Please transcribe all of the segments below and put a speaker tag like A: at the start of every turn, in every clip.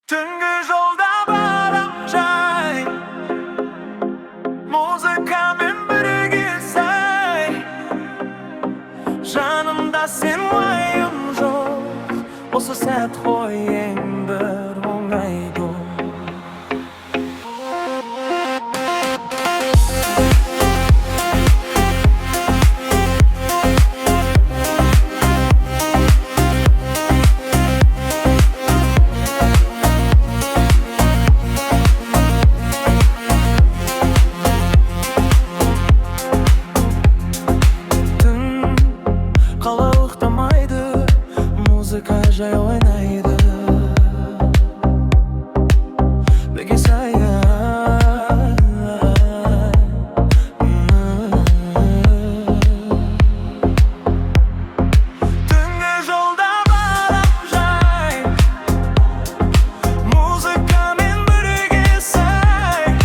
A: Түнгі жолда барам жай, музыкамен бірге сай. Жанымда сен, уайым жоқ. Осы сәт қой ең бір оңай дос. Түн қала ұйықтамайды, музыка жай ойнайды. Бірге сай. Түнгі жолда барам жай, музыкамен бірге сай.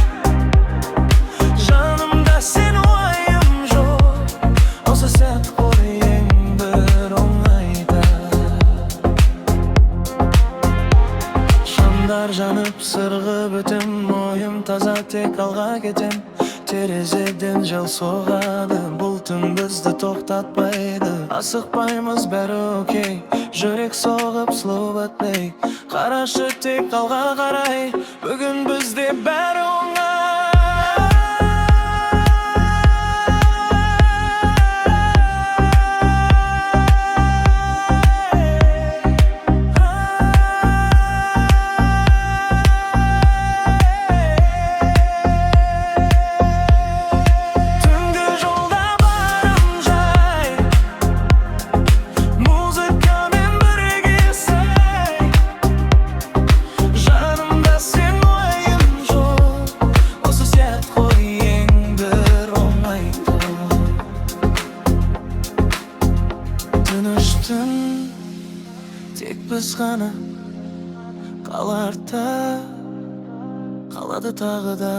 A: Жанымда сен, уайым жоқ. Осы сәт қой ең бір оңайда. Шамдар жанып, сырғып өтем. Ойым таза, тек алға кетем. Терезеден жел соғады. Бұл түн бізді тоқтатпайды. Асықпаймыз, бәрі окей. Жүрек соғып, slow but play. Қарашы, тек алға қарай. Бүгін бізде бәрі оңай. Түнгі жолда барам жай, музыкамен бірге сай. Жанымда сен, уайым жоқ. Осы сәт қой ең бір оңай. Тыныш түн, тек біз ғана. Қала артта қалады тағы да.